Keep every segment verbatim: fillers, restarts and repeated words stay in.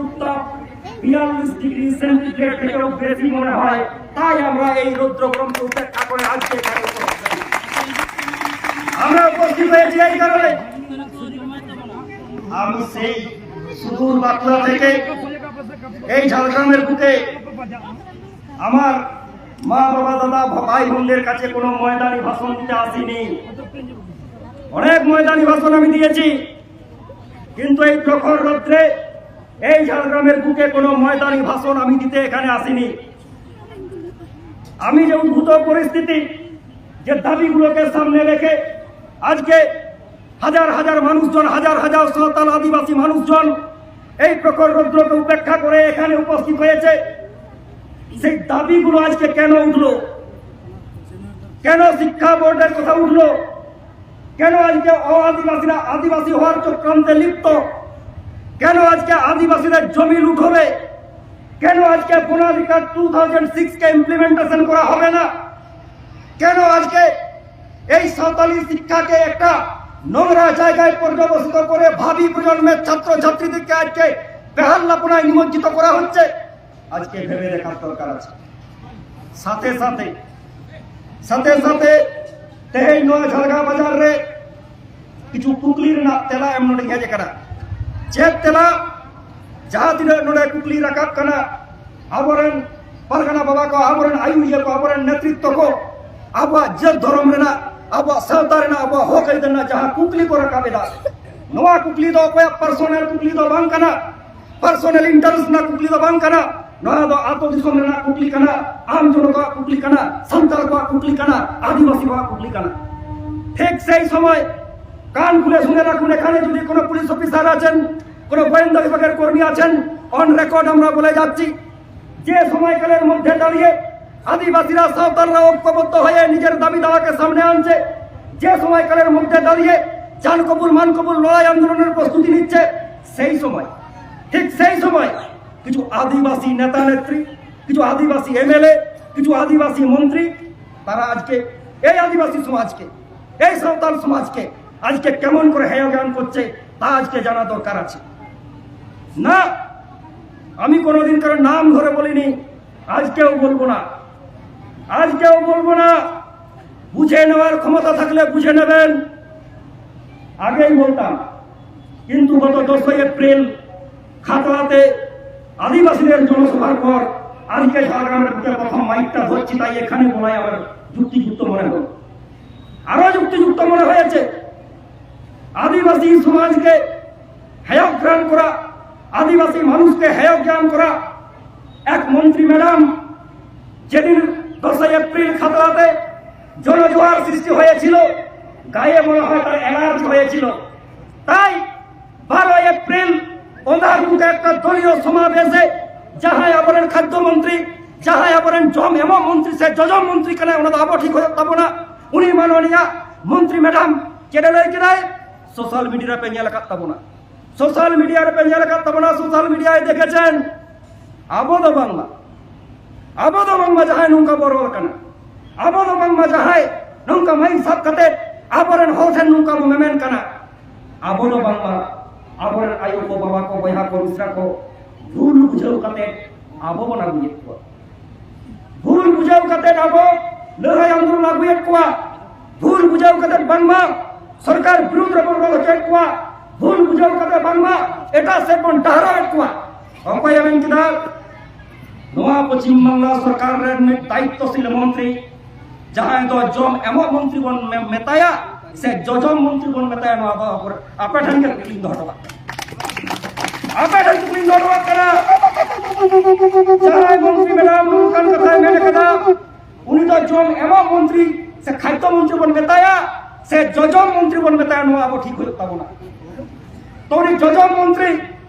উত্তাপ বিয়াল্লিশ degree centigrade থেকেও বেশি মনে হয়, তাই আমরা এই রৌদ্রগরমকে উপেক্ষা করে আজকে এখানে উপস্থিত হয়েছি। আমরা উপস্থিত হয়েছি এই কারণে, আমি সেই সুদূর বাঁকুড়া থেকে এই ঝাড়গ্রামের বুকে আমার মা, বাবা, দাদা, ভাই, বোনদের কাছে কোনো ময়দানি ভাষণ দিতে আসিনি। অনেক ময়দানি ভাষণ আমি দিয়েছি, কিন্তু এই প্রখর রৌদ্রে এই ঝাড়গ্রামের বুকে কোনো ময়দানি ভাষণ আমি দিতে এখানে আসিনি। আমি যে উদ্ভূত পরিস্থিতি, যে দাবিগুলোকে সামনে রেখে আজকে হাজার হাজার মানুষজন, হাজার হাজার সাঁওতাল আদিবাসী মানুষজন এই প্রখর রৌদ্রকে উপেক্ষা করে এখানে উপস্থিত হয়েছে, সেই দাবিগুলো আজকে কেন উঠলো? কেন শিক্ষা বোর্ডের কথা উঠলো? কেন আজকে অ-আদিবাসীরা আদিবাসী হওয়ার চক্রান্তে লিপ্ত? কেন আজকে আদিবাসীদের জমি লুট হবে? কেন আজকে বনাধিকার টু থাউজেন্ড সিক্স কে ইমপ্লিমেন্টেশন করা হবে না? কেন আজকে এই সাঁওতালি শিক্ষাকে একটা নোংরা জায়গায় পর্যবসিত করে ভাবি প্রজন্মের ছাত্র ছাত্রীদেরকে আজকে বেহাল্লাপনায় নিমজ্জিত করা হচ্ছে? আজকে ভেবে দেখার দরকার আছে। সাথে সাথে সাথে সাথে ᱛᱮᱦᱮᱧ ᱱᱚᱣᱟ ᱡᱷᱟᱲᱜᱨᱟᱢ ᱵᱟᱡᱟᱨ ᱨᱮ ᱠᱤᱪᱷᱩ ᱠᱩᱠᱞᱤ ᱨᱮᱱᱟᱜ ᱛᱮᱞᱟ ᱮᱢ ᱱᱚᱰᱮᱧ ᱦᱮᱡ ᱟᱠᱟᱱᱟ᱾ ᱪᱮᱫ ᱛᱮᱞᱟ? ᱡᱟᱦᱟᱸ ᱛᱤᱱᱟᱹᱜ ᱱᱚᱰᱮ ᱠᱩᱠᱞᱤ ᱨᱟᱠᱟᱵ ᱠᱟᱱᱟ, ᱟᱵᱚᱨᱮᱱ ᱯᱟᱨᱜᱟᱱᱟ ᱵᱟᱵᱟ ᱠᱚ, ᱟᱵᱚᱨᱮᱱ ᱟᱹᱭᱩᱨᱤᱭᱟᱹ ᱠᱚ, ᱟᱵᱚᱨᱮᱱ ᱱᱮᱛᱨᱤᱛᱛᱚ ᱠᱚ, ᱟᱵᱚᱣᱟᱜ ᱡᱟᱹᱛ ᱫᱷᱚᱨᱚᱢ ᱨᱮᱱᱟᱜ, ᱟᱵᱚᱣᱟᱜ ᱥᱟᱶᱛᱟ ᱨᱮᱱᱟᱜ, ᱟᱵᱚᱣᱟᱜ ᱦᱚᱠ ᱟᱹᱭᱫᱟᱹᱨ ᱨᱮᱱᱟᱜ ᱡᱟᱦᱟᱸ ᱠᱩᱠᱞᱤ ᱠᱚ ᱨᱟᱠᱟᱵ ᱮᱫᱟ, ᱱᱚᱣᱟ ᱠᱩᱠᱞᱤ ᱫᱚ ᱚᱠᱚᱭᱟᱜ ᱯᱟᱨᱥᱚᱱᱟᱞ ᱠᱩᱠᱞᱤ ᱫᱚ ᱵᱟᱝ ᱠᱟᱱᱟ, ᱯᱟᱨᱥᱚᱱᱟᱞ ᱤᱱᱴᱟᱨᱮᱥᱴ ᱨᱮᱱᱟᱜ ᱠᱩᱠᱞᱤ ᱫᱚ ᱵᱟᱝ ᱠᱟᱱᱟ᱾ ᱱᱚᱣᱟ ᱫᱚ ᱟᱛᱳ ᱫᱤᱥᱚᱢ ᱨᱮᱱᱟᱜ ᱠᱩᱠᱞᱤ ᱠᱟᱱᱟ, ᱟᱢ ᱡᱚᱱᱚᱛᱟ ᱠᱚᱣᱟᱜ ᱠᱩᱠᱞᱤ ᱠᱟᱱᱟ, ᱥᱟᱱᱛᱟᱲ ᱠᱚᱣᱟᱜ ᱠᱩᱠᱞᱤ ᱠᱟᱱᱟ, ᱟᱹᱫᱤᱵᱟᱹᱥᱤ ᱠᱚᱣᱟᱜ ᱠᱩᱠᱞᱤ ᱠᱟᱱᱟ। ঠিক সেই সময় কান খুলে শুনে রাখুন, এখানে যদি কোনো পুলিশ অফিসার আছেন, কোনো গোয়েন্দা বিভাগের কর্মী আছেন, অন রেকর্ড আমরা বলে যাচ্ছি, যে সময়কালের মধ্যে দাঁড়িয়ে আদিবাসীরা, সাঁওতালরা ঐক্যবদ্ধ হয়ে নিজের দাবি দাওয়াকে সামনে আনছে, যে সময়কালের মধ্যে দাঁড়িয়ে জান কবুল মান কবুল লড়াই আন্দোলনের প্রস্তুতি নিচ্ছে, সেই সময়, ঠিক সেই সময় কিছু আদিবাসী নেতা নেত্রী, কিছু আদিবাসী এমএলএ, কিছু আদিবাসী মন্ত্রী, তারা আজকে এই আদিবাসী সমাজকে, এই সাঁওতাল সমাজকে আজকে কেমন করে হেয় জ্ঞান করছে, তা আজকে জানা দরকার আছে। না, আমি কোনোদিন কারো নাম ধরে বলিনি। আজকেও বলবো না, আজকেও বলবো না। বুঝে নেওয়ার ক্ষমতা থাকলে বুঝে নেবেন। আগেই বলতাম, কিন্তু গত দশই এপ্রিল খাতড়াতে আদিবাসীদের জনসভার পর আজকে ঝাড়গ্রামের বুকে প্রথম মাইকটা ধরছি, তাই এখানে বলাই আমার যুক্তিযুক্ত মনে হল। আরো যুক্তিযুক্ত মনে হয়েছে, আদিবাসী সমাজকে হেয় জ্ঞান করা, আদিবাসী মানুষকে হেয় জ্ঞান করা। এক মন্ত্রী ম্যাডাম যেদিন দশই এপ্রিল খাতড়াতে জনজোয়ার সৃষ্টি হয়েছিল, গায়ে মনে হয় তার অ্যালার্জি হয়েছিল। তাই বারোই এপ্রিল ওনার মুখে একটা দলীয় সমাবেশে জাহাই আবরেন খাদ্য মন্ত্রী, জাহাই আবরেন জম এমন মন্ত্রী, সে জজম মন্ত্রী ᱠᱟᱱᱟᱭ, ᱚᱱᱟ ᱫᱚ ᱟᱵᱚ ᱴᱷᱤᱠ ᱦᱩᱭᱩᱜ ᱛᱟᱵᱚᱱᱟ᱾ ᱩᱱᱤ ᱢᱟᱱᱚᱱᱤᱭᱟ ᱢᱚᱱᱛᱨᱤ ᱢᱮᱰᱟᱢ ᱪᱮᱫ ᱮ ᱞᱟᱹᱭ ᱠᱮᱫᱟᱭ? ᱥᱳᱥᱟᱞ ᱢᱤᱰᱤᱭᱟ ᱨᱮᱯᱮ ᱧᱮᱞ ᱟᱠᱟᱫ ᱛᱟᱵᱚᱱᱟ, ᱥᱳᱥᱟᱞ ᱢᱤᱰᱤᱭᱟ ᱨᱮᱯᱮ ᱧᱮᱞ ᱟᱠᱟᱫ ᱛᱟᱵᱚᱱᱟ, ᱥᱳᱥᱟᱞ ᱢᱤᱰᱤᱭᱟ ᱨᱮ ᱫᱮᱠᱷᱮᱪᱮᱱ᱾ ᱟᱵᱚ ᱫᱚ ᱵᱟᱝᱢᱟ, ᱟᱵᱚ ᱫᱚ ᱵᱟᱝᱢᱟ ᱡᱟᱦᱟᱸᱭ ᱱᱚᱝᱠᱟ ᱵᱚ ᱨᱚᱲ ᱠᱟᱱᱟ, ᱟᱵᱚ ᱫᱚ ᱵᱟᱝᱢᱟ ᱡᱟᱦᱟᱸᱭ ᱱᱚᱝᱠᱟ ᱢᱟᱭᱤᱠ ᱥᱟᱵ ᱠᱟᱛᱮ ᱟᱵᱚᱨᱮᱱ ᱦᱚᱲ ᱴᱷᱮᱱ ᱱᱚᱝᱠᱟ ᱵᱚ ᱢᱮᱢᱮᱱ ᱠᱟᱱᱟ, ᱟᱵᱚ ᱫᱚ ᱵᱟᱝᱢᱟ ᱟᱵᱚᱨᱮᱱ ᱟᱭᱳ ᱠᱚ, ᱵᱟᱵᱟ ᱠᱚ, ᱵᱚᱭᱦᱟ ᱠᱚ, ᱢᱤᱥᱨᱟ ᱠᱚ ᱵᱷᱩᱞ ᱵᱩᱡᱷᱟᱹᱣ ᱠᱟᱛᱮ ᱟᱵᱚ ᱵᱚᱱ ᱟᱹᱜᱩᱭᱮᱫ ᱠᱚᱣᱟ᱾ ᱵᱷᱩᱞ ᱵᱩᱡᱷᱟᱹᱣ ᱠᱟᱛᱮ ᱟᱵᱚ ᱞᱟᱹᱲᱦᱟᱹᱭ ᱟᱱᱫᱳᱞᱚᱱ ᱟᱹᱜᱩᱭᱮᱫ ᱠᱚᱣᱟ᱾ ᱵᱷᱩᱞ ᱵᱩᱡᱷᱟᱹᱣ ᱠᱟᱛᱮ ᱵᱟᱝᱢᱟ ᱥᱚᱨᱠᱟᱨ ᱵᱤᱨᱩᱫᱷ ᱨᱮᱵᱚᱱ ᱨᱚᱲ ᱦᱚᱪᱚᱭᱮᱫ ᱠᱚᱣᱟ᱾ ᱵᱷᱩᱞ ᱵᱩᱡᱷᱟᱹᱣ ᱠᱟᱛᱮ ᱵᱟᱝᱢᱟ ᱮᱴᱟᱜ ᱥᱮᱫ ᱵᱚᱱ ᱰᱟᱦᱨᱟᱣᱮᱫ ᱠᱚᱣᱟ᱾ ᱚᱠᱚᱭᱮ ᱢᱮᱱ ᱠᱮᱫᱟ? ᱱᱚᱣᱟ ᱯᱚᱪᱷᱤᱢ ᱵᱟᱝᱞᱟ ᱥᱚᱨᱠᱟᱨ ᱨᱮᱱ ᱢᱤᱫ ᱫᱟᱭᱤᱛᱛᱚᱥᱤᱞ ᱢᱚᱱᱛᱨᱤ, ᱡᱟᱦᱟᱸᱭ ᱫᱚ ᱡᱚᱢ ᱮᱢᱚᱜ ᱢᱚᱱᱛᱨᱤ ᱵᱚᱱ ᱢᱮ-, ᱢᱮᱛᱟᱭᱟ ᱥᱮ ᱡᱚᱡᱚᱢ ᱢᱚᱱᱛᱨᱤ ᱵᱚᱱ ᱢᱮᱛᱟᱭᱟ, ᱱᱚᱣᱟ ᱫᱚ ᱟᱯᱮ ᱴᱷᱮᱱ ᱜᱮ ᱠᱩᱠᱞᱤᱧ ᱫᱚᱦᱚ ᱦᱚᱴᱚ ᱠᱟᱜ ᱠᱟᱱᱟ᱾ ᱟᱯᱮ ᱴᱷᱮᱱ ᱠᱩᱠᱞᱤᱧ ᱫᱚᱦᱚ ᱦᱚᱴᱚ ᱠᱟᱜ ᱠᱟᱱᱟ, ᱡᱟᱦᱟᱸᱭ ᱢᱚᱱᱛᱨᱤ ᱢᱮᱰᱟᱢ ᱱᱚᱝᱠᱟᱱ ᱠᱟᱛᱷᱟᱭ ᱢᱮᱱ ᱠᱟᱫᱟ, ᱩᱱᱤ ᱫᱚ ᱡᱚᱢ ᱮᱢᱚᱜ ᱢᱚᱱᱛᱨᱤ ᱥᱮ ᱠᱷᱟᱫᱽᱫᱚ ᱢᱚᱱᱛᱨᱤ ᱵᱚᱱ ᱢᱮᱛᱟᱭᱟ ᱥᱮ ᱡᱚᱡᱚᱢ ᱢᱚᱱᱛᱨᱤ ᱵᱚᱱ ᱢᱮᱛᱟᱭᱟ, ᱱᱚᱣᱟ ᱟᱵᱚ ᱴᱷᱤᱠ ᱦᱩᱭᱩᱜ ᱛᱟᱵᱚᱱᱟ᱾ ᱛᱚ ᱩᱱᱤ ᱡᱚᱡᱚᱢ ᱢᱚᱱᱛᱨᱤ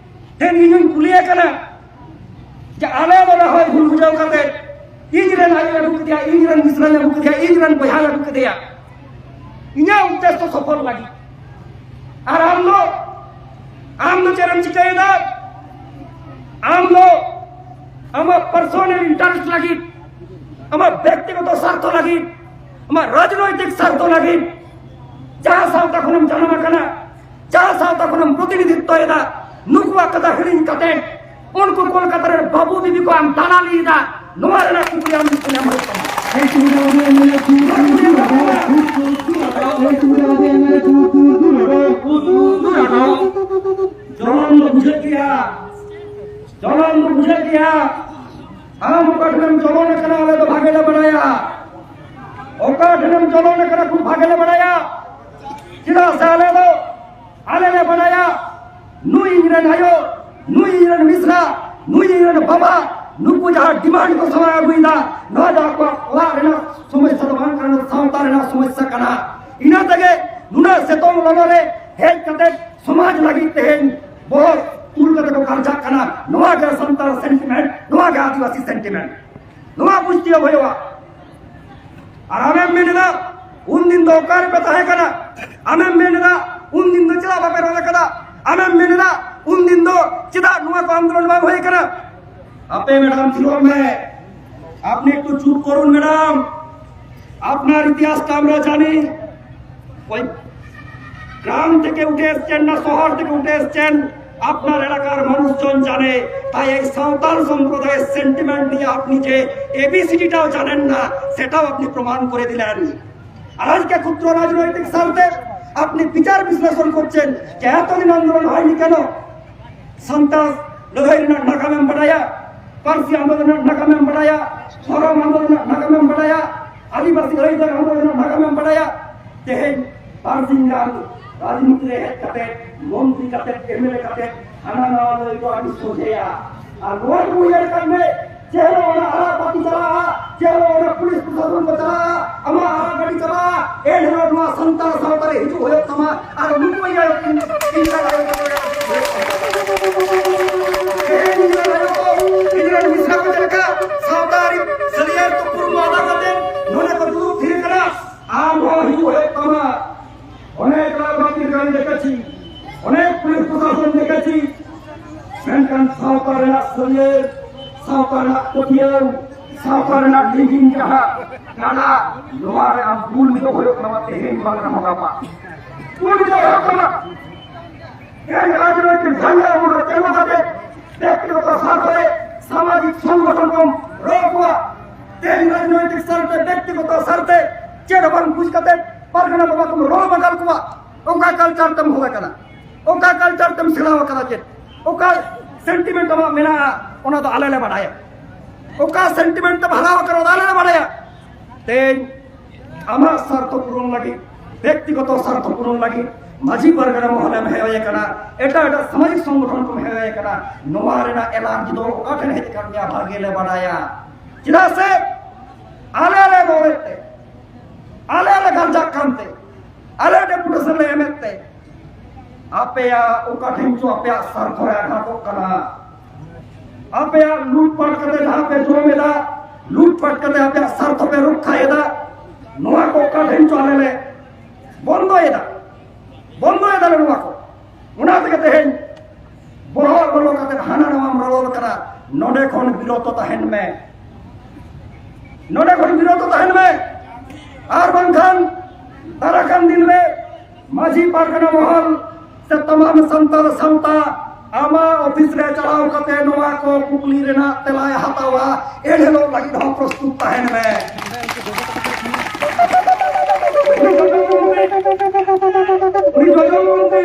ᱴᱷᱮᱱ ᱤᱧ ᱦᱚᱧ ᱠᱩᱞᱤᱭᱮ ᱠᱟᱱᱟ ᱡᱮ ᱟᱞᱮ ᱫᱚ ᱱᱟ ᱦᱚᱭ ᱵᱷᱩᱞ ᱵᱩᱡᱷᱟᱹᱣ ᱠᱟᱛᱮ ᱤᱧ ᱨᱮᱱ ᱟᱭᱳ ᱟᱹᱜᱩ ᱠᱮᱫᱮᱭᱟ, ᱤᱧ ᱨᱮᱱ ᱢᱤᱥᱨᱟᱧ ᱟᱹᱜᱩ ᱠᱮᱫᱮᱭᱟ, ᱤᱧ ᱨᱮᱱ ᱵᱚᱭᱦᱟᱧ ᱟᱹᱜᱩ ᱠᱮᱫᱮᱭᱟ, ᱤᱧᱟᱹᱜ ᱩᱫᱽᱫᱮᱥᱥᱚ ᱥᱚᱯᱷᱚᱞ ᱞᱟᱹᱜᱤᱫ᱾ ᱟᱨ ᱟᱢ ᱫᱚ, ᱟᱢ ᱫᱚ ᱪᱮᱫ ᱮᱢ ᱪᱤᱠᱟᱹᱭᱮᱫᱟ? ᱟᱢ ᱫᱚ ᱟᱢᱟᱜ ᱯᱟᱨᱥᱚᱱᱟᱞ ᱤᱱᱴᱟᱨᱮᱥᱴ ᱞᱟᱹᱜᱤᱫ, ᱟᱢᱟᱜ ᱵᱮᱠᱛᱤᱜᱚᱛᱚ ᱥᱟᱨᱛᱷᱚ ᱞᱟᱹᱜᱤᱫ, ᱟᱢᱟᱜ ᱨᱟᱡᱽᱱᱳᱭᱛᱤᱠ ᱥᱟᱨᱛᱷᱚ ᱞᱟᱹᱜᱤᱫ, ᱡᱟᱦᱟᱸ ᱥᱟᱶᱛᱟ ᱠᱷᱚᱱᱮᱢ ᱡᱟᱱᱟᱢ ᱟᱠᱟᱱᱟ, ᱡᱟᱦᱟᱸ ᱥᱟᱶᱛᱟ ᱠᱷᱚᱱᱮᱢ ᱯᱨᱚᱛᱤᱱᱤᱫᱷᱤᱛᱛᱚᱭᱮᱫᱟ, ᱱᱩᱠᱩᱣᱟᱜ ᱠᱟᱛᱷᱟ ᱦᱤᱲᱤᱧ ᱠᱟᱛᱮ ᱩᱱᱠᱩ ᱠᱚ ᱵᱟᱹᱵᱩ ᱵᱤᱵᱤ ᱠᱚ ᱟᱢ ᱫᱟᱞᱟᱞᱤ ᱮᱫᱟ, ᱱᱚᱣᱟ ᱨᱮᱱᱟᱜ ᱠᱩᱠᱞᱤ ᱟᱢ ᱧᱮᱞ ᱦᱩᱭᱩᱜ ᱛᱟᱢᱟ᱾ ᱡᱚᱞᱚᱱ ᱫᱚ ᱵᱩᱡᱷᱟᱹᱜ ᱜᱮᱭᱟ, ᱡᱚᱞᱚᱱ ᱫᱚ ᱵᱩᱡᱷᱟᱹᱜ ᱜᱮᱭᱟ᱾ ᱟᱢ ᱚᱠᱟ ᱴᱷᱮᱱᱮᱢ ᱡᱚᱞᱚᱱ ᱟᱠᱟᱱᱟ, ᱟᱞᱮ ᱫᱚ ᱵᱷᱟᱜᱮ ᱞᱮ ᱵᱟᱲᱟᱭᱟ᱾ ᱚᱠᱟ ᱴᱷᱮᱱᱮᱢ ᱡᱚᱞᱚᱱ ᱟᱠᱟᱱᱟ, ᱠᱷᱩᱵ ᱵᱷᱟᱜᱮ ᱞᱮ ᱵᱟᱲᱟᱭᱟ᱾ ᱪᱮᱫᱟᱜ ᱥᱮ ᱟᱞᱮ ᱫᱚ, ᱟᱞᱮ ᱞᱮ ᱵᱟᱲᱟᱭᱟ, ᱱᱩᱭ ᱤᱧ ᱨᱮᱱ ᱟᱭᱳ, ᱱᱩᱭ ᱤᱧ ᱨᱮᱱ ᱢᱤᱥᱨᱟ, ᱱᱩᱭ ᱤᱧ ᱨᱮᱱ ᱵᱟᱵᱟ, ᱱᱩᱠᱩ ᱡᱟᱦᱟᱸ ᱰᱤᱢᱟᱱᱰ ᱠᱚ ᱥᱟᱢᱟᱝ ᱟᱹᱜᱩᱭᱮᱫᱟ, ᱱᱚᱣᱟ ᱫᱚ ᱟᱠᱚᱣᱟᱜ ᱚᱲᱟᱜ ᱨᱮᱱᱟᱜ ᱥᱚᱢᱚᱥᱥᱟ ᱫᱚ ᱵᱟᱝ ᱠᱟᱱᱟ, ᱥᱟᱶᱛᱟ ᱨᱮᱱᱟᱜ ᱥᱚᱢᱚᱥᱥᱟ ᱠᱟᱱᱟ᱾ ᱤᱱᱟᱹ ᱛᱮᱜᱮ ᱱᱩᱱᱟᱹᱜ ᱥᱤᱛᱩᱝ ᱞᱚᱞᱚ ᱨᱮ ᱦᱮᱡ ᱠᱟᱛᱮ ᱥᱚᱢᱟᱡᱽ ᱞᱟᱹᱜᱤᱫ ᱛᱮᱦᱮᱧ ᱵᱚᱦᱚᱜ ᱛᱩᱞ ᱠᱟᱛᱮ ᱠᱚ ᱠᱟᱨᱡᱟᱜ ᱠᱟᱱᱟ᱾ ᱱᱚᱣᱟ ᱜᱮ ᱥᱟᱱᱛᱟᱲ ᱥᱮᱱᱴᱤᱢᱮᱱᱴ, ᱱᱚᱣᱟ ᱜᱮ ᱟᱹᱫᱤᱵᱟᱹᱥᱤ ᱥᱮᱱᱴᱤᱢᱮᱱᱴ᱾ ᱱᱚᱣᱟ ᱵᱩᱡᱽ ᱛᱤᱭᱳᱜ ᱦᱩᱭᱩᱜᱼᱟ᱾ ᱟᱨ ᱟᱢᱮᱢ ᱢᱮᱱ ᱮᱫᱟ, ᱩᱱᱫᱤᱱ ᱫᱚ ᱚᱠᱟ ᱨᱮᱯᱮ ᱛᱟᱦᱮᱸ ᱠᱟᱱᱟ? ᱟᱢᱮᱢ ᱢᱮᱱ ᱮᱫᱟ, ᱩᱱᱫᱤᱱ ᱫᱚ ᱪᱮᱫᱟᱜ ᱵᱟᱯᱮ ᱨᱚᱲ ᱟᱠᱟᱫᱟ? ᱟᱢᱮᱢ ᱢᱮᱱ ᱮᱫᱟ, ᱩᱱᱫᱤᱱ ᱫᱚ ᱪᱮᱫᱟᱜ ᱱᱚᱣᱟ ᱠᱚ ᱟᱱᱫᱳᱞᱚᱱ ᱵᱟᱝ ᱦᱩᱭ ᱠᱟᱱᱟ? ᱟᱯᱮ ম্যাডাম, ᱛᱷᱤᱨᱚᱜ ᱢᱮ, আপনি একটু চুপ করুন ম্যাডাম। আপনার ইতিহাসটা আমরা জানি। ওই গ্রাম থেকে উঠে এসছেন না শহর থেকে উঠে এসছেন, আপনার এলাকার মানুষজন জানে। তাই এই সাঁওতাল সম্প্রদায়ের সেন্টিমেন্ট নিয়ে আপনি যে এবিসিডিটাও জানেন না, সেটাও আপনি প্রমাণ করে দিলেন। আর আজকে ক্ষুদ্র রাজনৈতিক স্বার্থে আপনি বিচার বিশ্লেষণ করছেন যে এতদিন আন্দোলন হয়নি কেন? ᱥᱟᱱᱛᱟᱲ ᱞᱟᱹᱲᱦᱟᱹᱭ ᱨᱮᱱᱟᱜ ᱱᱟᱜᱟᱢᱮᱢ ᱵᱟᱰᱟᱭᱟ, ᱯᱟᱹᱨᱥᱤ ᱟᱱᱫᱳᱞᱚᱱ ᱨᱮᱱᱟᱜ ᱱᱟᱜᱟᱢᱮᱢ ᱵᱟᱰᱟᱭᱟ, ᱫᱷᱚᱨᱚᱢ ᱟᱱᱫᱳᱞᱚᱱ ᱨᱮᱱᱟᱜ ᱱᱟᱜᱟᱢᱮᱢ ᱵᱟᱰᱟᱭᱟ, ᱟᱹᱫᱤᱵᱟᱹᱥᱤ ᱟᱹᱭᱫᱟᱹᱨ ᱟᱱᱫᱳᱞᱚᱱ ᱨᱮᱱᱟᱜ ᱱᱟᱜᱟᱢᱮᱢ ᱵᱟᱰᱟᱭᱟ᱾ ᱛᱮᱦᱮᱧ ᱵᱟᱨ ᱫᱤᱱ ᱜᱟᱱ ᱨᱟᱡᱽᱱᱤᱛᱤ ᱨᱮ ᱦᱮᱡ ᱠᱟᱛᱮ, ᱢᱚᱱᱛᱨᱤ ᱠᱟᱛᱮ, ᱮᱢᱮᱞᱮ ᱠᱟᱛᱮ ᱦᱟᱱᱟ ᱱᱟᱣᱟ ᱞᱟᱹᱭ ᱫᱚ ᱟᱹᱰᱤ ᱥᱚᱡᱷᱮᱭᱟ᱾ ᱟᱨ ᱱᱚᱣᱟ ᱠᱚ ᱩᱭᱦᱟᱹᱨ ᱠᱟᱜ ᱢᱮ, ᱡᱮ ᱦᱤᱞᱳᱜ ᱚᱱᱟ ᱟᱨᱟᱜ ᱵᱟᱹᱛᱤ ᱪᱟᱞᱟᱜᱼᱟ, ᱡᱮ ᱦᱤᱞᱳᱜ ᱚᱱᱟ ᱯᱩᱞᱤᱥ ᱯᱨᱚᱥᱟᱥᱚᱱ ᱠᱚ ᱪᱟᱞᱟᱜᱼᱟ, ᱟᱢᱟᱜ ᱟᱨᱟᱜ ᱜᱟᱹᱰᱤ ᱪᱟᱞᱟᱜᱼᱟ, ᱮᱱ ᱦᱤᱞᱳᱜ ᱱᱚᱣᱟ ᱥᱟᱱᱛᱟᱲ ᱥᱟᱶᱛᱟ ᱨᱮ ᱦᱤᱡᱩᱜ ᱦᱩᱭᱩᱜ ᱛᱟᱢᱟ᱾ ᱟᱨ ᱱᱩᱠᱩ ᱤᱧ ᱟᱭᱳ ᱠᱤᱱ, ᱤᱧ ᱨᱮᱱ ᱟᱭᱳ ᱠᱚ, ᱛᱮᱦᱮᱧ ᱤᱧ ᱨᱮᱱ ᱟᱭᱳ ᱠᱚ, ᱤᱧ ᱨᱮᱱ ᱢᱤᱥᱨᱟ ᱠᱚ ᱪᱮᱫ ᱞᱮᱠᱟ ᱥᱟᱶᱛᱟ ᱟᱹᱨᱤ ᱥᱟᱹᱨᱤᱭᱟᱹᱲ ᱛᱩᱯᱩᱨ ᱢᱟᱫᱟ ᱠᱟᱛᱮ ᱱᱚᱰᱮ ᱠᱚ ᱫᱩᱲᱩᱵ ᱛᱷᱤᱨ ᱠᱟᱱᱟ, ᱟᱢ ᱦᱚᱸ ᱦᱤᱡᱩᱜ ᱦᱩᱭᱩᱜ ᱛᱟᱢᱟ᱾ ᱚᱱᱮᱠ ᱨᱟᱡᱽᱱᱤᱛᱤ ᱨᱮ ᱫᱮᱠᱷᱮᱪᱷᱤ, ᱚᱱᱮᱠ ᱯᱩᱞᱤᱥ ᱯᱨᱚᱥᱟᱥᱚᱱ ᱫᱮᱠᱷᱮᱪᱷᱤ, ᱢᱮᱱᱠᱷᱟᱱ ᱥᱟᱶᱛᱟ ᱨᱮᱱᱟᱜ ᱥᱟᱹᱨᱭᱟᱹᱲ, ᱥᱟᱶᱛᱟ ᱨᱮᱱᱟᱜ ᱯᱟᱹᱛᱭᱟᱹᱣ, ᱥᱟᱶᱛᱟ ᱨᱮᱱᱟᱜ ᱞᱤᱸᱜᱤᱱ ᱡᱟᱦᱟᱸ ᱜᱟᱰᱟ, ᱱᱚᱣᱟ ᱨᱮ ᱟᱢ ᱵᱩᱞ ᱫᱚ ᱦᱩᱭᱩᱜ ᱛᱟᱢᱟ ᱛᱮᱦᱮᱧ ᱵᱟᱝ ᱨᱮᱦᱚᱸ ᱜᱟᱯᱟ᱾ ᱵᱩᱞ ᱫᱚ ᱦᱩᱭᱩᱜ ᱛᱟᱢᱟ᱾ ᱛᱮᱦᱮᱧ ᱨᱟᱡᱽᱱᱳᱭᱛᱤᱠ ᱡᱷᱟᱱᱰᱟ ᱩᱢᱩᱞ ᱨᱮ ᱛᱤᱸᱜᱩ ᱠᱟᱛᱮ ᱵᱮᱠᱛᱤᱜᱚᱛᱚ ᱥᱟᱨᱛᱷᱚ ᱨᱮ ᱮᱢ ᱥᱮᱬᱟ ᱟᱠᱟᱫᱟ ᱪᱮᱫ? ᱚᱠᱟ ᱥᱮᱱᱴᱤᱢᱮᱱᱴ ᱟᱢᱟᱜ ᱢᱮᱱᱟᱜᱼᱟ, ᱚᱱᱟ ᱫᱚ ᱟᱞᱮ ᱞᱮ ᱵᱟᱰᱟᱭᱟ᱾ ᱚᱠᱟ ᱥᱮᱱᱴᱤᱢᱮᱱᱴ ᱛᱮᱢ ᱦᱟᱨᱟ ᱟᱠᱟᱱᱟ, ᱚᱱᱟ ᱫᱚ ᱟᱞᱮ ᱞᱮ ᱵᱟᱰᱟᱭᱟ᱾ ᱛᱮᱦᱮᱧ ᱟᱢᱟᱜ ᱥᱟᱨᱛᱷᱚ ᱯᱩᱨᱚᱱ ᱞᱟᱹᱜᱤᱫ, ᱵᱮᱠᱛᱤᱜᱚᱛᱚ ᱥᱟᱨᱛᱷᱚ ᱯᱩᱨᱚᱱ ᱞᱟᱹᱜᱤᱫ ᱢᱟᱹᱡᱷᱤ ᱯᱟᱨᱜᱟᱱᱟ ᱢᱚᱦᱚᱞᱮᱢ ᱦᱮᱣᱟᱭᱮ ᱠᱟᱱᱟ, ᱮᱴᱟᱜ ᱮᱴᱟᱜ ᱥᱟᱢᱟᱡᱤᱠ ᱥᱚᱝᱜᱚᱴᱷᱚᱱ ᱠᱚᱢ ᱦᱮᱣᱟᱭᱮ ᱠᱟᱱᱟ, ᱱᱚᱣᱟ ᱨᱮᱱᱟᱜ ᱮᱞᱟᱨᱡᱤ ᱫᱚ ᱚᱠᱟ ᱴᱷᱮᱱ ᱦᱮᱡ ᱟᱠᱟᱱ ᱜᱮᱭᱟ, ᱵᱷᱟᱜᱮ ᱞᱮ ᱵᱟᱰᱟᱭᱟ᱾ ᱪᱮᱫᱟᱜ ᱥᱮ ᱟᱞᱮ ᱞᱮ ᱨᱚᱲᱮᱫ ᱛᱮ, ᱟᱞᱮ ᱞᱮ ᱜᱟᱨᱡᱟᱜ ᱠᱟᱱᱛᱮ, ᱟᱞᱮ ᱰᱮᱯᱩᱴᱮᱥᱚᱱ ᱞᱮ ᱮᱢᱮᱫ ᱛᱮ, ᱟᱯᱮᱭᱟᱜ ᱚᱠᱟ ᱴᱷᱮᱱ ᱪᱚ ᱟᱯᱮᱭᱟᱜ ᱥᱟᱨᱛᱷᱚ ᱨᱮ ᱟᱜᱷᱟᱛᱚᱜ ᱠᱟᱱᱟ᱾ ᱟᱯᱮᱭᱟᱜ ᱞᱩᱴᱯᱟᱴ ᱠᱟᱛᱮ ᱡᱟᱦᱟᱸ ᱯᱮ ᱡᱚᱢ ᱮᱫᱟ, ᱞᱩᱴᱯᱟᱴ ᱠᱟᱛᱮ ᱟᱯᱮᱭᱟᱜ ᱥᱟᱨᱛᱷᱚ ᱯᱮ ᱨᱚᱠᱠᱷᱟ ᱮᱫᱟ, ᱱᱚᱣᱟ ᱠᱚ ᱚᱠᱟ ᱴᱷᱮᱱ ᱪᱚ ᱟᱞᱮ ᱞᱮ ᱵᱚᱱᱫᱚᱭᱮᱫᱟ, ᱵᱚᱱᱫᱚᱭᱮᱫᱟ ᱞᱮ ᱱᱚᱣᱟ ᱠᱚ᱾ ᱚᱱᱟ ᱛᱮᱜᱮ ᱛᱮᱦᱮᱧ ᱵᱚᱦᱚᱜ ᱞᱚᱞᱚ ᱠᱟᱛᱮ ᱦᱟᱱᱟ ᱱᱟᱣᱟᱢ ᱨᱚᱲ ᱠᱟᱱᱟ, ᱱᱚᱰᱮ ᱠᱷᱚᱱ ᱵᱤᱨᱚᱛᱚ ᱛᱟᱦᱮᱱ ᱢᱮ, ᱱᱚᱰᱮ ᱠᱷᱚᱱ ᱵᱤᱨᱚᱛᱚ ᱛᱟᱦᱮᱱ ᱢᱮ᱾ ᱟᱨ ᱵᱟᱝᱠᱷᱟᱱ ᱫᱟᱨᱟᱠᱟᱱ ᱫᱤᱱ ᱨᱮ ᱢᱟᱹᱡᱷᱤ ᱯᱟᱨᱜᱟᱱᱟ ᱢᱚᱦᱚᱞ ᱥᱮ ᱛᱟᱢᱟᱢ ᱥᱟᱱᱛᱟᱲ ᱥᱟᱶᱛᱟ ᱟᱢᱟᱜ ᱚᱯᱷᱤᱥ ᱨᱮ ᱪᱟᱞᱟᱣ ᱠᱟᱛᱮ ᱱᱚᱣᱟ ᱠᱚ ᱠᱩᱠᱞᱤ ᱨᱮᱱᱟᱜ ᱛᱮᱞᱟᱭ ᱦᱟᱛᱟᱣᱟ᱾ ᱮᱱ ᱦᱤᱞᱳᱜ ᱞᱟᱹᱜᱤᱫ ᱦᱚᱸ ᱯᱨᱚᱥᱛᱩᱛ ᱛᱟᱦᱮᱱ ᱢᱮ᱾ ᱩᱱᱤ ᱡᱚᱡᱚᱢ ᱢᱚᱱᱛᱨᱤ,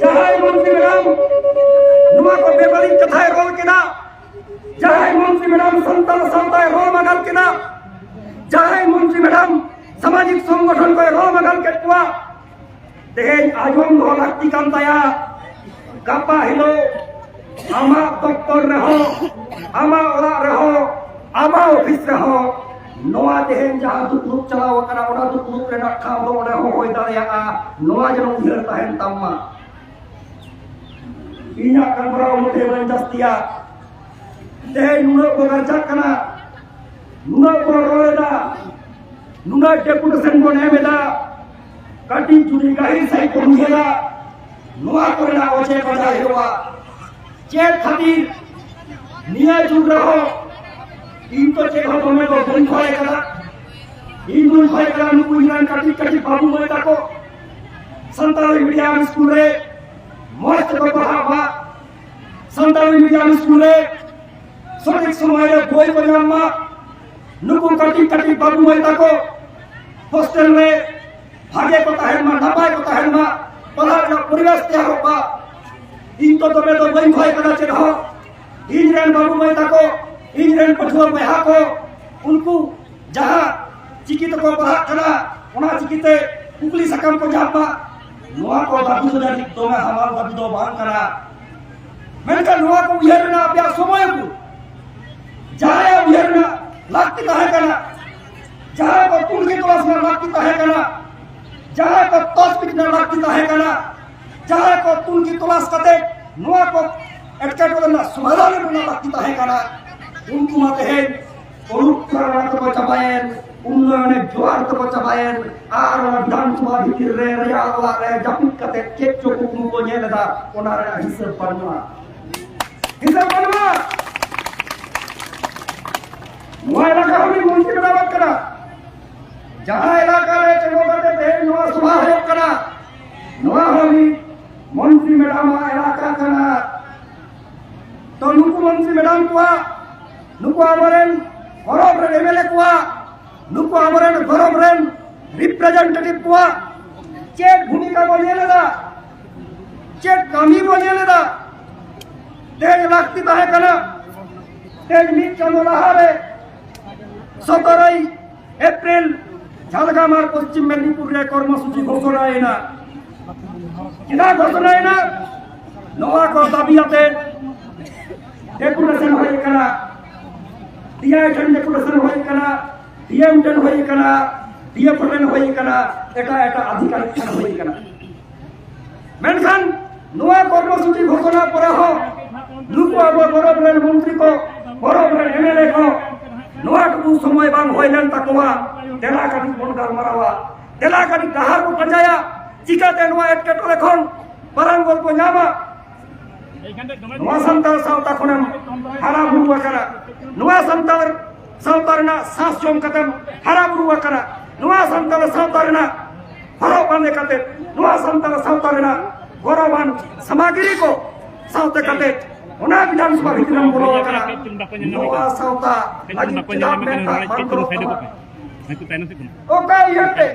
ᱡᱟᱦᱟᱸᱭ ᱢᱚᱱᱛᱨᱤ ᱢᱮᱰᱟᱢ ᱱᱚᱣᱟ ᱠᱚ ᱵᱮᱵᱟᱹᱲᱤᱡ ᱠᱟᱛᱷᱟᱭ ᱨᱚᱲ ᱠᱮᱫᱟ, ᱡᱟᱦᱟᱸᱭ ᱢᱚᱱᱛᱨᱤ ᱢᱮᱰᱟᱢ ᱥᱟᱱᱛᱟᱲ ᱥᱟᱶᱛᱟᱭ ᱨᱚᱲ ᱢᱟᱜᱟᱞ ᱠᱮᱫᱟ, ᱡᱟᱦᱟᱸᱭ ᱢᱚᱱᱛᱨᱤ ᱢᱮᱰᱟᱢ ᱥᱟᱢᱟᱡᱤᱠ ᱥᱚᱝᱜᱚᱴᱷᱚᱱ ᱠᱚᱭ ᱨᱚᱲ ᱢᱟᱜᱟᱞ ᱠᱮᱫ ᱠᱚᱣᱟ, ᱛᱮᱦᱮᱧ ᱟᱸᱡᱚᱢ ᱫᱚᱦᱚ ᱞᱟᱹᱠᱛᱤ ᱠᱟᱱ ᱛᱟᱭᱟ᱾ ᱜᱟᱯᱟ ᱦᱤᱞᱳᱜ ᱟᱢᱟᱜ ᱫᱚᱯᱛᱚᱨ ᱨᱮᱦᱚᱸ, ᱟᱢᱟᱜ ᱚᱲᱟᱜ ᱨᱮᱦᱚᱸ, ᱟᱢᱟᱜ ᱚᱯᱷᱤᱥ ᱨᱮᱦᱚᱸ ᱱᱚᱣᱟ ᱛᱮᱦᱮᱧ ᱡᱟᱦᱟᱸ ᱫᱩᱯᱲᱩᱵ ᱪᱟᱞᱟᱣ ᱟᱠᱟᱱᱟ, ᱚᱱᱟ ᱫᱩᱯᱲᱩᱵ ᱨᱮᱱᱟᱜ ᱴᱷᱟᱶ ᱫᱚ ᱚᱸᱰᱮ ᱦᱚᱸ ᱦᱩᱭ ᱫᱟᱲᱮᱭᱟᱜᱼᱟ᱾ ᱱᱚᱣᱟ ᱡᱮᱱᱚ ᱩᱭᱦᱟᱹᱨ ᱛᱟᱦᱮᱱ ᱛᱟᱢ ᱢᱟ᱾ ᱤᱧᱟᱹᱜ ᱜᱟᱞᱢᱟᱨᱟᱣ ᱢᱚᱫᱽᱫᱷᱮ ᱵᱟᱹᱧ ᱡᱟᱹᱥᱛᱤᱭᱟ᱾ ᱛᱮᱦᱮᱧ ᱱᱩᱱᱟᱹᱜ ᱵᱚ ᱜᱟᱨᱡᱟᱜ ᱠᱟᱱᱟ, ᱱᱩᱱᱟᱹᱜ ᱵᱚ ᱨᱚᱲ ᱮᱫᱟ, ᱱᱩᱱᱟᱹᱜ ᱰᱮᱯᱩᱴᱮᱥᱚᱱ ᱵᱚᱱ ᱮᱢ ᱮᱫᱟ, ᱠᱟᱹᱴᱤᱡ ᱡᱩᱫᱤ ᱜᱟᱹᱦᱤᱨ ᱥᱟᱹᱦᱤᱡ ᱵᱚᱱ ᱩᱭᱦᱟᱹᱨᱟ, ᱱᱚᱣᱟ ᱠᱚᱨᱮᱱᱟᱜ ᱚᱡᱮ ᱵᱟᱰᱟᱭ ᱦᱩᱭᱩᱜᱼᱟ᱾ ᱪᱮᱫ ᱠᱷᱟᱹᱛᱤᱨ ᱱᱤᱭᱟᱹ ᱡᱩᱜᱽ ᱨᱮᱦᱚᱸ ᱤᱧ ᱛᱚ ᱪᱮᱫ ᱦᱚᱸ ᱫᱚᱢᱮ ᱫᱚ ᱵᱟᱹᱧ ᱠᱷᱚᱭ ᱠᱟᱫᱟ, ᱤᱧ ᱫᱚᱧ ᱠᱷᱚᱭ ᱠᱟᱫᱟ ᱱᱩᱠᱩ ᱤᱧ ᱨᱮᱱ ᱠᱟᱹᱴᱤᱡ ᱠᱟᱹᱴᱤᱡ ᱵᱟᱹᱵᱩ ᱢᱟᱹᱭ ᱛᱟᱠᱚ ᱥᱟᱱᱛᱟᱲᱤ ᱢᱤᱰᱤᱭᱟᱢ ᱥᱠᱩᱞ ᱨᱮ ᱢᱚᱡᱽ ᱛᱮᱠᱚ ᱯᱟᱲᱦᱟᱜ ᱢᱟ, ᱥᱟᱱᱛᱟᱲᱤ ᱢᱤᱰᱤᱭᱟᱢ ᱥᱠᱩᱞ ᱨᱮ ᱥᱚᱴᱷᱤᱠ ᱥᱚᱢᱚᱭ ᱨᱮ ᱵᱳᱭ ᱠᱚ ᱧᱟᱢ ᱢᱟ᱾ ᱱᱩᱠᱩ ᱠᱟᱹᱴᱤᱡ ᱠᱟᱹᱴᱤᱡ ᱵᱟᱹᱵᱩ ᱢᱟᱹᱭ ᱛᱟᱠᱚ ᱦᱳᱥᱴᱮᱞ ᱨᱮ ᱵᱷᱟᱜᱮ ᱠᱚ ᱛᱟᱦᱮᱱ ᱢᱟ, ᱱᱟᱯᱟᱭ ᱠᱚ ᱛᱟᱦᱮᱱ ᱢᱟ, ᱯᱟᱲᱦᱟᱜ ᱨᱮᱱᱟᱜ ᱯᱚᱨᱤᱵᱮᱥ ᱛᱮᱭᱟᱨᱚᱜ ᱢᱟ᱾ ᱤᱧ ᱛᱚ ᱫᱚᱢᱮ ᱫᱚ ᱵᱟᱹᱧ ᱠᱷᱚᱭ ᱠᱟᱱᱟ ᱪᱮᱫ ᱦᱚᱸ᱾ ᱤᱧ ᱨᱮᱱ ᱵᱟᱹᱵᱩ ᱢᱟᱹᱭ ᱛᱟᱠᱚ, ᱤᱧ ᱨᱮᱱ ᱯᱟᱹᱴᱷᱩᱣᱟᱹ ᱵᱚᱭᱦᱟ ᱠᱚ, ᱩᱱᱠᱩ ᱡᱟᱦᱟᱸ ᱪᱤᱠᱤ ᱛᱮᱠᱚ ᱯᱟᱲᱦᱟᱜ ᱠᱟᱱᱟ, ᱚᱱᱟ ᱪᱤᱠᱤ ᱛᱮ ᱠᱩᱠᱞᱤ ᱥᱟᱠᱟᱢ ᱠᱚ ᱧᱟᱢ ᱢᱟ᱾ ᱱᱚᱣᱟ ᱠᱚ ᱫᱟᱹᱵᱤ ᱫᱚ ᱡᱟᱹᱱᱤᱡ ᱫᱚᱢᱮ ᱦᱟᱢᱟᱞ ᱫᱟᱹᱵᱤ ᱫᱚ ᱵᱟᱝ ᱠᱟᱱᱟ᱾ ᱢᱮᱱᱠᱷᱟᱱ ᱱᱚᱣᱟ ᱠᱚ ᱩᱭᱦᱟᱹᱨ ᱨᱮᱱᱟᱜ ᱟᱯᱮᱭᱟᱜ ᱥᱚᱢᱚᱭ ᱟᱹᱜᱩ᱾ ᱡᱟᱦᱟᱸᱭᱟᱜ ᱩᱭᱦᱟᱹᱨ ᱨᱮᱱᱟᱜ ᱞᱟᱹᱠᱛᱤ ᱛᱟᱦᱮᱸ ᱠᱟᱱᱟ, ᱡᱟᱦᱟᱸᱭ ᱠᱚ ᱛᱩᱱᱠᱷᱤ ᱛᱚᱞᱟᱥ ᱨᱮᱱᱟᱜ ᱞᱟᱹᱠᱛᱤ ᱛᱟᱦᱮᱸ ᱠᱟᱱᱟ, ᱡᱟᱦᱟᱸᱭ ᱠᱚ ᱛᱚᱥᱵᱤᱪ ᱨᱮᱱᱟᱜ ᱞᱟᱹᱠᱛᱤ ᱛᱟᱦᱮᱸ ᱠᱟᱱᱟ, ᱡᱟᱦᱟᱸᱭ ᱠᱚ ᱛᱩᱱᱠᱷᱤ ᱛᱚᱞᱟᱥ ᱠᱟᱛᱮ ᱱᱚᱣᱟ ᱠᱚ ᱮᱴᱠᱮᱴᱚᱬᱮ ᱨᱮᱱᱟᱜ ᱥᱚᱢᱟᱫᱷᱟᱱ ᱨᱮᱱᱟᱜ ᱞᱟᱹᱠᱛᱤ ᱛᱟᱦᱮᱸ ᱠᱟᱱᱟ, ᱩᱱᱠᱩ ᱢᱟ ᱛᱮᱦᱮᱧ ᱚᱱᱩᱯᱨᱮᱨᱚᱬᱟ ᱛᱮᱠᱚ ᱪᱟᱵᱟᱭᱮᱱ, ᱩᱱᱱᱚᱭᱚᱱᱮ ᱡᱳᱣᱟᱨ ᱛᱮᱠᱚ ᱪᱟᱵᱟᱭᱮᱱ, ᱟᱨ ᱚᱱᱟ ᱵᱤᱫᱷᱟᱱ ᱥᱚᱵᱷᱟ ᱵᱷᱤᱛᱤᱨ ᱨᱮ ᱨᱮᱭᱟᱲ ᱚᱲᱟᱜ ᱨᱮ ᱡᱟᱹᱯᱤᱫ ᱠᱟᱛᱮ ᱪᱮᱫ ᱪᱚ ᱠᱩᱠᱢᱩ ᱠᱚ ᱧᱮᱞ ᱮᱫᱟ, ᱚᱱᱟ ᱨᱮᱭᱟᱜ ᱦᱤᱥᱟᱹᱵ ᱵᱟᱹᱱᱩᱜᱼᱟ᱾ ᱦᱤᱥᱟᱹᱵ ᱵᱟᱹᱱᱩᱜᱼᱟ᱾ ᱱᱚᱣᱟ ᱮᱞᱟᱠᱟ ᱦᱚᱸ ᱢᱤᱫ ᱢᱚᱱᱛᱨᱤ ᱵᱮᱱᱟᱣ ᱠᱟᱱᱟ᱾ ᱡᱟᱦᱟᱸ ᱮᱞᱟᱠᱟ ᱨᱮ ᱛᱤᱸᱜᱩ ᱠᱟᱛᱮ ᱛᱮᱦᱮᱧ ᱱᱚᱣᱟ ᱥᱚᱵᱷᱟ ᱦᱩᱭᱩᱜ ᱠᱟᱱᱟ, ᱱᱚᱣᱟ ᱦᱚᱸ ᱢᱤᱫ ᱢᱚᱱᱛᱨᱤ ᱢᱮᱰᱟᱢᱟᱜ ᱮᱞᱟᱠᱟ ᱠᱟᱱᱟ᱾ ᱛᱚ ᱱᱩᱠᱩ ᱢᱚᱱᱛᱨᱤ ᱢᱮᱰᱟᱢ ᱠᱚᱣᱟᱜ, ᱱᱩᱠᱩ ᱟᱵᱚᱨᱮᱱ ᱜᱚᱨᱚᱵ ᱨᱮᱱ ᱮᱢᱮᱞᱮ ᱠᱚᱣᱟᱜ, ᱱᱩᱠᱩ ᱟᱵᱚᱨᱮᱱ ᱜᱚᱨᱚᱵ ᱨᱮᱱ ᱨᱤᱯᱨᱮᱡᱮᱱᱴᱮᱴᱤᱵᱷ ᱠᱚᱣᱟᱜ ᱪᱮᱫ ᱵᱷᱩᱢᱤᱠᱟ ᱵᱚ ᱧᱮᱞ ᱮᱫᱟ, ᱪᱮᱫ ᱠᱟᱹᱢᱤ ᱵᱚ ᱧᱮᱞ ᱮᱫᱟ? ᱛᱮᱦᱮᱧ ᱞᱟᱹᱠᱛᱤ ᱛᱟᱦᱮᱸ ᱠᱟᱱᱟ, ᱛᱮᱦᱮᱧ ᱢᱤᱫ ᱪᱟᱸᱫᱳ ᱞᱟᱦᱟᱨᱮ ᱥᱚᱛᱨᱚᱭ ᱮᱯᱨᱤᱞ ᱡᱷᱟᱲᱜᱨᱟᱢ ᱟᱨ ᱯᱚᱥᱪᱤᱢ ᱢᱮᱫᱽᱱᱤᱯᱩᱨ ᱨᱮ ᱠᱚᱨᱢᱚᱥᱩᱪᱤ ᱜᱷᱳᱥᱚᱱᱟᱭᱮᱱᱟ᱾ ᱪᱮᱫᱟᱜ ᱜᱷᱳᱥᱚᱱᱟᱭᱮᱱᱟ? ᱱᱚᱣᱟ ᱠᱚ ᱫᱟᱹᱵᱤ ᱟᱛᱮ ᱰᱮᱯᱩᱴᱮᱥᱚᱱ ᱦᱩᱭ ᱠᱟᱱᱟ, ᱰᱤ ᱟᱭ ᱴᱷᱮᱱ ᱰᱮᱯᱩᱴᱮᱥᱚᱱ ᱦᱩᱭ ᱠᱟᱱᱟ, ᱰᱤ ᱮᱢ ᱴᱷᱮᱱ ᱦᱩᱭ ᱠᱟᱱᱟ, ᱰᱤ ᱮᱯ ᱴᱷᱮᱱ ᱦᱩᱭ ᱠᱟᱱᱟ, ᱮᱴᱟᱜ ᱮᱴᱟᱜ ᱟᱫᱷᱤᱠᱟᱨᱤᱠ ᱴᱷᱮᱱ ᱦᱩᱭ ᱠᱟᱱᱟ᱾ ᱢᱮᱱᱠᱷᱟᱱ ᱱᱚᱣᱟ ᱠᱚᱨᱢᱚᱥᱩᱪᱤ ᱜᱷᱳᱥᱚᱱᱟ ᱯᱚᱨᱮ ᱦᱚᱸ ᱱᱩᱠᱩ ᱟᱵᱚ ᱜᱚᱨᱚᱵ ᱨᱮᱱ ᱢᱚᱱᱛᱨᱤ ᱠᱚ, ᱜᱚᱨᱚᱵ ᱨᱮᱱ ᱮᱢ ᱮᱞ ᱮ ᱠᱚ ᱱᱚᱣᱟ ᱴᱩᱠᱩ ᱥᱚᱢᱚᱭ ᱵᱟᱝ ᱦᱩᱭ ᱞᱮᱱ ᱛᱟᱠᱚᱣᱟ, ᱫᱮᱞᱟ ᱠᱟᱹᱴᱤᱡ ᱵᱚᱱ ᱜᱟᱞᱢᱟᱨᱟᱣᱟ, ᱫᱮᱞᱟ ᱠᱟᱹᱴᱤᱡ ᱰᱟᱦᱟᱨ ᱵᱚᱱ ᱯᱟᱸᱡᱟᱭᱟ, ᱪᱤᱠᱟᱹᱛᱮ ᱱᱚᱣᱟ ᱮᱴᱠᱮᱴᱚᱬᱮ ᱠᱷᱚᱱ ᱯᱟᱨᱟᱝᱜᱚᱛ ᱵᱚ ᱧᱟᱢᱟ᱾ ᱱᱚᱣᱟ ᱥᱟᱱᱛᱟᱲ ᱥᱟᱶᱛᱟ ᱠᱷᱚᱱᱮᱢ ᱦᱟᱨᱟ ᱵᱩᱨᱩ ᱟᱠᱟᱱᱟ, ᱱᱚᱣᱟ ᱥᱟᱱᱛᱟᱲ ᱥᱟᱶᱛᱟ ᱨᱮᱱᱟᱜ ᱥᱟᱸᱥ ᱡᱚᱢ ᱠᱟᱛᱮᱢ ᱦᱟᱨᱟ ᱵᱩᱨᱩ ᱟᱠᱟᱱᱟ, ᱱᱚᱣᱟ ᱥᱟᱱᱛᱟᱲ ᱥᱟᱶᱛᱟ ᱨᱮᱱᱟᱜ ᱦᱚᱨᱚᱜ ᱵᱟᱸᱫᱮ ᱠᱟᱛᱮ, ᱱᱚᱣᱟ ᱥᱟᱱᱛᱟᱲ ᱥᱟᱶᱛᱟ ᱨᱮᱱᱟᱜ ᱜᱚᱨᱚᱵᱟᱱ ᱥᱟᱢᱟᱜᱨᱤ ᱠᱚ ᱥᱟᱶᱛᱮ ᱠᱟᱛᱮ ᱚᱱᱟ ᱵᱤᱫᱷᱟᱱ ᱥᱚᱵᱷᱟ ᱵᱷᱤᱛᱤᱨ ᱨᱮᱢ ᱵᱚᱞᱚ ᱟᱠᱟᱱᱟ᱾ ᱱᱚᱣᱟ ᱥᱟᱶᱛᱟ ᱞᱟᱹᱜᱤᱫ ᱪᱮᱫᱟᱜ ᱢᱮᱫ ᱫᱟᱜ ᱵᱟᱝ ᱡᱚᱨᱚᱜ ᱛᱟᱢᱟ? ᱚᱠᱟ ᱩᱭᱦᱟᱹᱨ ᱛᱮ?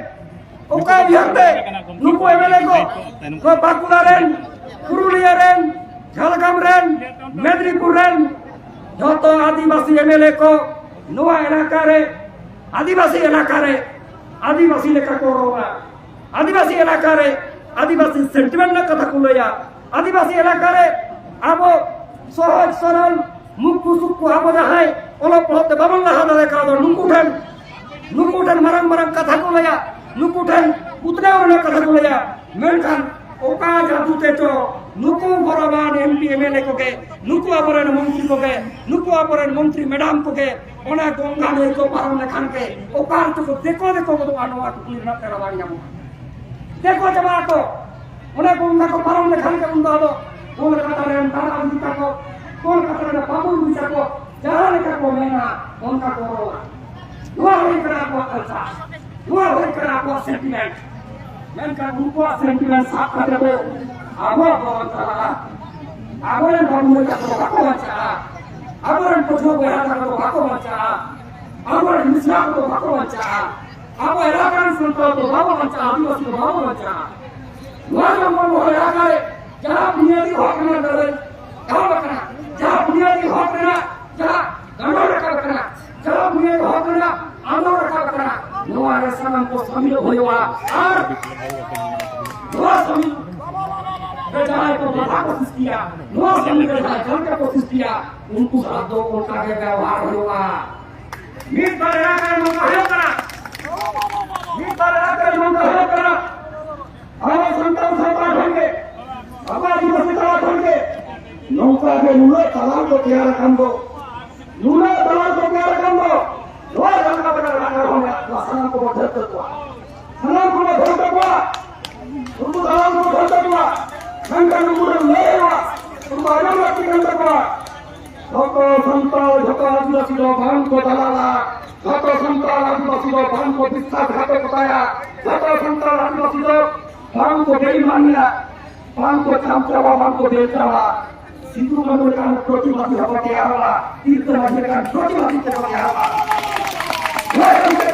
ᱚᱠᱟ ᱵᱤᱦᱟᱨ ᱛᱮ ᱱᱩᱠᱩ ᱮᱢᱮᱞᱮ ᱠᱚ, ᱱᱚᱣᱟ ᱵᱟᱸᱠᱩᱲᱟ ᱨᱮᱱ, ᱯᱩᱨᱩᱞᱤᱭᱟᱹ ᱨᱮᱱ, ᱡᱷᱟᱲᱜᱨᱟᱢ ᱨᱮᱱ, ᱢᱮᱫᱽᱱᱤᱯᱩᱨ ᱨᱮᱱ, ᱡᱷᱚᱛᱚ ᱟᱹᱫᱤᱵᱟᱹᱥᱤ ᱮᱢᱮᱞᱮ ᱠᱚ ᱱᱚᱣᱟ ᱮᱞᱟᱠᱟ ᱨᱮ, ᱟᱹᱫᱤᱵᱟᱹᱥᱤ ᱮᱞᱟᱠᱟ ᱨᱮ ᱟᱹᱫᱤᱵᱟᱹᱥᱤ ᱞᱮᱠᱟ ᱠᱚ ᱨᱚᱲᱟ᱾ ᱟᱹᱫᱤᱵᱟᱹᱥᱤ ᱮᱞᱟᱠᱟ ᱨᱮ ᱟᱹᱫᱤᱵᱟᱹᱥᱤ ᱥᱮᱱᱴᱤᱢᱮᱱᱴ ᱨᱮᱱᱟᱜ ᱠᱟᱛᱷᱟ ᱠᱚ ᱞᱟᱹᱭᱟ᱾ ᱟᱹᱫᱤᱵᱟᱹᱥᱤ ᱮᱞᱟᱠᱟ ᱨᱮ ᱟᱵᱚ ᱥᱚᱦᱚᱡ ᱥᱚᱨᱚᱞ ᱢᱩᱠᱠᱩ ᱥᱩᱠᱠᱩ ᱟᱵᱚ ᱡᱟᱦᱟᱸᱭ ᱚᱞᱚᱜ ᱯᱟᱲᱦᱟᱜ ᱛᱮ ᱵᱟᱵᱚᱱ ᱞᱟᱦᱟ ᱫᱟᱲᱮ ᱠᱟᱣᱫᱟ, ᱱᱩᱠᱩ ᱴᱷᱮᱱ, ᱱᱩᱠᱩ ᱴᱷᱮᱱ ᱢᱟᱨᱟᱝ ᱢᱟᱨᱟᱝ ᱠᱟᱛᱷᱟ ᱠᱚ ᱞᱟᱹᱭᱟ, ᱱᱩᱠᱩ ᱴᱷᱮᱱ ᱩᱛᱱᱟᱹᱣ ᱨᱮᱱᱟᱜ ᱠᱟᱛᱷᱟ ᱠᱚ ᱞᱟᱹᱭᱟ᱾ ᱢᱮᱱᱠᱷᱟᱱ ᱚᱠᱟ ᱡᱟᱹᱫᱩ ᱛᱮ ᱪᱚ ᱱᱩᱠᱩ ᱜᱚᱨᱚᱵᱟᱱ M P M L A ᱠᱚᱜᱮ, ᱱᱩᱠᱩ ᱟᱵᱚᱨᱮᱱ ᱢᱚᱱᱛᱨᱤ ᱠᱚᱜᱮ, ᱱᱩᱠᱩ ᱟᱵᱚᱨᱮᱱ ᱢᱚᱱᱛᱨᱤ ᱢᱮᱰᱟᱢ ᱠᱚᱜᱮ ᱚᱱᱟ ᱜᱚᱝᱜᱟ ᱱᱟᱹᱭ ᱠᱚ ᱯᱟᱨᱚᱢ ᱞᱮᱠᱷᱟᱱ ᱜᱮ ᱚᱠᱟ ᱨᱮᱪᱚ ᱠᱚ ᱫᱮᱠᱚ ᱫᱮᱠᱚ ᱜᱚᱫᱚᱜᱼᱟ, ᱱᱚᱣᱟ ᱠᱩᱠᱞᱤ ᱨᱮᱱᱟᱜ ᱛᱮᱞᱟ ᱵᱟᱝ ᱧᱟᱢᱚᱜᱼᱟ᱾ ᱫᱮᱠᱚ ᱪᱟᱵᱟᱜ ᱟᱠᱚ᱾ ᱚᱱᱟ ᱜᱚᱝᱜᱟ ᱠᱚ ᱯᱟᱨᱚᱢ ᱞᱮᱠᱷᱟᱱ ᱜᱮ ᱩᱱᱫᱚ ᱟᱫᱚ ᱠᱳᱞᱠᱟᱛᱟ ᱨᱮᱱ ᱫᱟᱬᱟ ᱤᱫᱤ ᱛᱟᱠᱚ, ᱠᱳᱞᱠᱟᱛᱟ ᱨᱮᱱ ᱵᱟᱵᱩ ᱤᱫᱤ ᱛᱟᱠᱚ, ᱡᱟᱦᱟᱸ ᱞᱮᱠᱟ ᱠᱚ ᱢᱮᱱᱟ ᱚᱱᱠᱟ ᱠᱚ ᱨᱚᱲᱟ᱾ ᱱᱚᱣᱟ ᱦᱩᱭ ᱠᱟᱱᱟ ᱟᱠᱚᱣᱟᱜ ᱠᱟᱞᱪᱟᱨ, ᱱᱚᱣᱟ ᱦᱩᱭ ᱠᱟᱱᱟ ᱟᱠᱚᱣᱟᱜ ᱥᱮᱱᱴᱤᱢᱮᱱᱴ᱾ ᱢᱮᱱᱠᱷᱟᱱ ᱩᱱᱠᱩᱣᱟᱜ ᱥᱮᱱᱴᱤᱢᱮᱱᱴ ᱥᱟᱵ ᱠᱟᱛᱮ ᱫᱚ ᱟᱵᱚᱣᱟᱜ ᱫᱚ ᱵᱟᱝ ᱪᱟᱞᱟᱜᱼᱟ᱾ ᱟᱵᱚᱨᱮᱱ ᱵᱟᱹᱵᱩ ᱢᱟᱹᱭ ᱛᱟᱠᱚ ᱫᱚ ᱵᱟᱠᱚ ᱵᱟᱧᱪᱟᱜᱼᱟ᱾ ᱟᱵᱚᱨᱮᱱ ᱯᱟᱹᱴᱷᱩᱣᱟᱹ ᱵᱚᱭᱦᱟ ᱛᱟᱠᱚ ᱫᱚ ᱵᱟᱠᱚ ᱵᱟᱧᱪᱟᱜᱼᱟ᱾ ᱟᱵᱚᱨᱮᱱ ᱢᱤᱥᱨᱟ ᱠᱚᱫᱚ ᱵᱟᱠᱚ ᱵᱟᱧᱪᱟᱜᱼᱟ᱾ ᱟᱵᱚ ᱮᱞᱟᱠᱟ ᱨᱮᱱ ᱥᱟᱱᱛᱟᱲ ᱫᱚ ᱵᱟᱵᱚ ᱵᱟᱧᱪᱟᱜᱼᱟ, ᱟᱹᱫᱤᱵᱟᱹᱥᱤ ᱫᱚ ᱵᱟᱵᱚ ᱵᱟᱧᱪᱟᱜᱼᱟ᱾ ᱱᱚᱣᱟ ᱡᱮᱢᱚᱱ ᱱᱚᱣᱟ ᱮᱞᱟᱠᱟ ᱨᱮ ᱡᱟᱦᱟᱸ ᱵᱩᱱᱤᱭᱟᱹᱫᱤ ᱦᱚᱠ ᱨᱮᱱᱟᱜ ᱞᱟᱹᱲᱦᱟᱹᱭ ᱮᱦᱚᱵ ᱟᱠᱟᱱᱟ, ᱡᱟᱦᱟᱸ ᱵᱩᱱᱤᱭᱟᱹᱫᱤ ᱦᱚᱠ ᱨᱮᱱᱟᱜ ᱡᱟᱦᱟᱸ ᱜᱟᱱᱰᱚ ᱨᱟᱠᱟᱵ ᱟᱠᱟᱱᱟ, ᱡᱟᱦᱟᱸ ᱵᱩᱱᱤᱭᱟᱹᱫᱤ ᱦᱚᱠ ᱨᱮᱱᱟᱜ ᱟᱱᱫᱳᱞᱚᱱ ᱨᱟᱠᱟᱵ ᱟᱠᱟᱱᱟ, ᱱᱚᱣᱟ ᱨᱮ ᱥᱟᱱᱟᱢ ᱠᱚ ᱥᱟᱢᱤᱞᱚᱜ ᱦᱩᱭᱩᱜᱼᱟ᱾ ᱟᱨ ᱱᱚᱣᱟ ᱥᱟᱢᱤᱞ ᱨᱮ ᱡᱟᱦᱟᱸᱭ ᱠᱚ ᱵᱟᱫᱷᱟ ᱠᱚ ᱥᱨᱤᱥᱴᱤᱭᱟ, ᱱᱚᱣᱟ ᱥᱟᱢᱤᱞ ᱨᱮ ᱡᱟᱦᱟᱸᱭ ᱡᱟᱱᱠᱟ ᱠᱚ ᱥᱨᱤᱥᱴᱤᱭᱟ, ᱩᱱᱠᱩ ᱥᱟᱞᱟᱜ ᱫᱚ ᱚᱱᱠᱟ ᱜᱮ ᱵᱮᱣᱦᱟᱨ ᱦᱩᱭᱩᱜᱼᱟ᱾ ᱢᱤᱫ ᱵᱟᱨ ᱮᱞᱟᱠᱟ ᱨᱮ ᱱᱚᱝᱠᱟ ᱦᱩᱭᱩᱜ ᱠᱟᱱᱟ, ᱢᱤᱫ ᱵᱟᱨ ᱮᱞᱟᱠᱟ ᱨᱮ ᱱᱚᱝᱠᱟ ᱦᱩᱭᱩᱜ ᱠᱟᱱᱟ᱾ ᱟᱵᱚ ᱥᱟᱱᱛᱟᱲ ᱥᱟᱶᱛᱟ ᱠᱷᱚᱱ ᱜᱮ, ᱟᱵᱚ ᱟᱹᱫᱤᱵᱟᱹᱥᱤ ᱛᱟᱞᱟ ᱠᱷᱚᱱ ᱜᱮ ᱱᱚᱝᱠᱟ ᱜᱮ ᱱᱩᱱᱟᱹᱜ ᱫᱟᱞᱟᱞ ᱠᱚ ᱛᱮᱭᱟᱨ ᱟᱠᱟᱱ ᱫᱚ, ᱱᱩᱱᱟᱹᱜ ᱫᱟᱞᱟᱞ ᱠᱚ ᱛᱮᱭᱟᱨ ᱟᱠᱟᱱ ᱫᱚ, ᱱᱚᱣᱟ ᱡᱟᱱᱠᱟ ᱵᱮᱴᱟ ᱨᱟᱜᱟ ᱦᱚᱸ ᱢᱮᱱᱟᱜ ᱠᱚᱣᱟ, ᱥᱟᱱᱟᱢ ᱠᱚᱵᱚ ᱴᱷᱟᱹᱣᱠᱟᱹ ᱠᱚᱣᱟ, ᱥᱟᱱᱟᱢ ᱠᱚᱵᱚ ᱴᱷᱟᱹᱣᱠᱟᱹ ᱠᱚᱣᱟ, ᱩᱱᱠᱩ ᱫᱟᱞᱟᱞ ᱠᱚᱵᱚ ᱴᱷᱟᱹᱣᱠᱟᱹ ᱠᱚᱣᱟ᱾ ᱢᱮᱱᱠᱷᱟᱱ ᱩᱱᱠᱩ ᱫᱚ ᱞᱟᱹᱭ ᱦᱩᱭᱩᱜᱼᱟ, ᱩᱱᱠᱩ ᱟᱸᱡᱚᱢ ᱞᱟᱹᱠᱛᱤ ᱠᱟᱱ ᱛᱟᱠᱚᱣᱟ᱾ ᱡᱷᱚᱛᱚ ᱥᱟᱱᱛᱟᱲ, ᱡᱷᱚᱛᱚ ᱟᱹᱫᱤᱵᱟᱹᱥᱤ ᱫᱚ ᱵᱟᱝ ᱠᱚ ᱫᱟᱞᱟᱞᱟ, ᱡᱷᱚᱛᱚ ᱥᱟᱱᱛᱟᱲ ᱟᱹᱫᱤᱵᱟᱹᱥᱤ ᱫᱚ ᱵᱟᱝ ᱠᱚ ᱵᱤᱥᱣᱟᱥᱜᱷᱟᱛᱚᱠᱚᱛᱟᱭᱟ, ᱡᱷᱚᱛᱚ ᱥᱟᱱᱛᱟᱲ ᱟᱹᱫᱤᱵᱟᱹᱥᱤ ᱫᱚ ᱵᱟᱝ ᱠᱚ ᱵᱮᱤᱢᱟᱱᱤᱭᱟ, ᱵᱟᱝ ᱠᱚ ᱪᱟᱢᱪᱟᱣᱟ, ᱵᱟᱝ ᱠᱚ ᱵᱮᱞᱪᱟᱣᱟ᱾ ᱥᱤᱫᱩ ᱠᱟᱹᱱᱦᱩ ᱞᱮᱠᱟᱱ ᱯᱨᱚᱛᱤᱵᱟᱫᱤ ᱦᱚᱸᱠᱚ ᱛᱮᱭᱟᱨᱚᱜᱼᱟ, ᱛᱤᱞᱠᱟᱹ ᱢᱟᱹᱡᱷᱤ ᱞᱮᱠᱟᱱ ᱯᱨᱚᱛᱤᱵᱟᱫᱤ ᱛᱮᱠᱚ ᱛᱮᱭᱟᱨᱚᱜᱼᱟ᱾ ᱱᱚᱣᱟ ᱠᱟᱱ ᱛᱮ